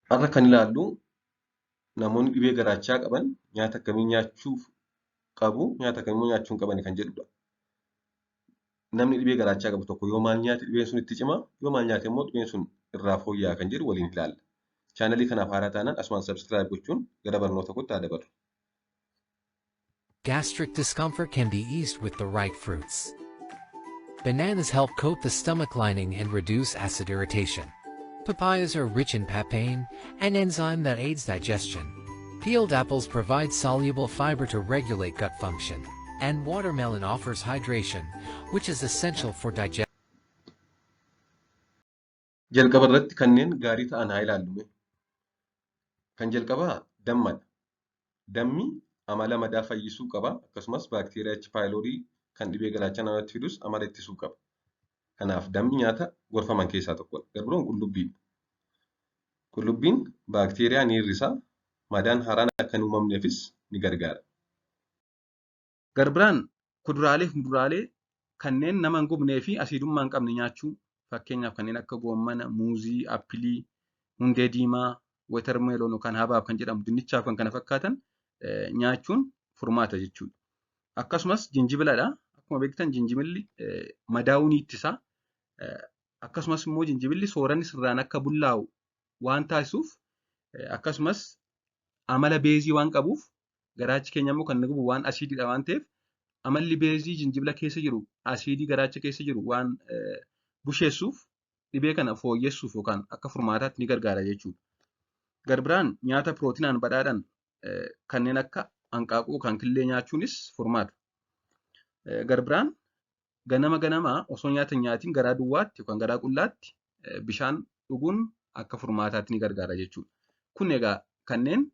Har'a kan ilaallu namoonni dhibee garaachaa qaban nyaata akkamii nyaachuu qabu, nyaata akkamii nyaachuu hin qaban kan jedhudha. Namni dhibee garaachaa qabu tokko yoo maal nyaate dhibeen sun itti cima, yoo maal nyaate immoo dhibeen sun irraa fooyya'a kan jedhu waliin ilaalla. Chaanalii kanaaf haaraa taanaan asumaan subscribe gochuun gara barnoota kootti haa dabarru. Gastric discomfort can be eased with the right fruits. Bananas help coat the stomach lining and reduce acid irritation. Papayas are rich in papain, an enzyme that aids digestion. Peeled apples provide soluble fiber to regulate gut function. And watermelon offers hydration, which is essential for digestion. Jalqaba irratti kanneen gaarii ta'an haa ilaallu. Kan jalqabaa dammadha. Dammi amala madaa fayyisuu qaba. Akkasumas baakteeriyaa H. pylori kan dhibee garaachaa namatti fidus amala ittisuu qaba. Kanaaf dammi nyaata gorfaman keessaa tokkodha. Gara biroon qullubbiidha. Qullubbiin baakteeriyaa ni hir'isa. Madaan haaraan akka hin uumamneefis ni gargaara. Gara biraan kuduraalee fi muduraalee kanneen nama hin gubnee fi asiidummaa hin qabne nyaachuu, fakkeenyaaf kanneen akka goommana, muuzii, appilii, hundee diimaa, watermelon yookaan habaab kan jedhamu, dinnichaa fi kan kana fakkaatan nyaachuun furmaata jechuudha. Akkasumas jinjibiladha. Akkuma beektan jinjibilli madaa'uu ni ittisa. Akkasumas immoo jinjibilli sooranni sirraan akka bullaa'u waan taasisuuf, akkasumas amala beezii waan qabuuf, garaachi keenya immoo kan inni gubu waan asiidiidha waan ta'eef, amalli beezii jinjibila keessa jiru asiidii garaacha keessa jiru waan busheessuuf dhibee kana fooyyessuuf yookaan akka furmaataatti ni gargaara jechuudha. Gara biraan nyaata pirootinaan badhaadhan kanneen akka hanqaaquu yookaan killee nyaachuunis furmaata. Gara biraan ganama ganamaa osoo nyaata hin nyaatiin garaa duwwaatti yookaan garaa qullaatti bishaan dhuguun akka furmaataatti ni gargaara jechuudha. Kun egaa kanneen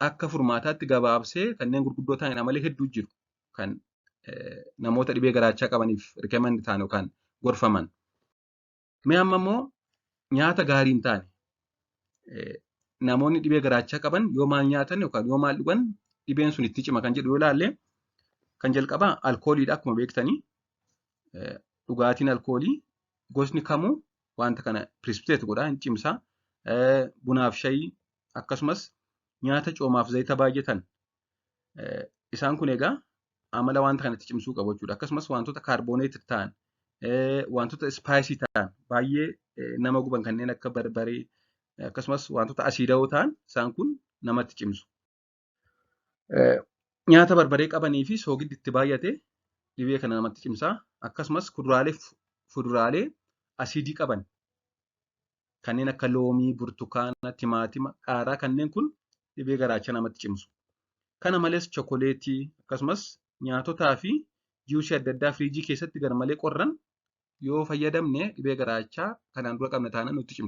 akka furmaataatti gabaabsee kanneen gurguddoo ta'anidha malee hedduu jiru kan namoota dhibee garaachaa qabaniif recommend ta'an yookaan gorfaman. Mee amma immoo nyaata gaarii hin taane namoonni dhibee garaachaa qaban yoo maal nyaatan yookaan yoo maal dhugan dhibeen sun itti cima kan jedhu yoo ilaalle, kan jalqabaa alkooliidha. Akkuma beektanii dhugaatiin alkoolii gosni kamuu wanta kana precipitate godha, hin cimsa. Bunaaf shayii, akkasumas nyaata coomaaf zayita baay'atan, isaan kun egaa amala wanta kanatti cimsuu qabu jechuudha. Akkasumas wantoota carbonated ta'an, wantoota spicy ta'an, baay'ee nama guban kanneen akka barbaree, akkasumas wantoota asiidawoo ta'an, isaan kun namatti cimsu. Nyaata barbaree qabanii fi soogiddi itti baay'ate dhibee kana namatti cimsa. Akkasumas kuduraalee fi fuduraalee asiidii qaban kanneen akka loomii, burtukaana, timaatima, qaaraa, kanneen kun dhibee garaachaa namatti cimsu. Kana malees chokoleetii, akkasumas nyaatotaa fi juusii adda addaa firiijii keessatti garmalee qorran yoo fayyadamne dhibee garaachaa kanaan dura qabna taanaan nutti cimsu.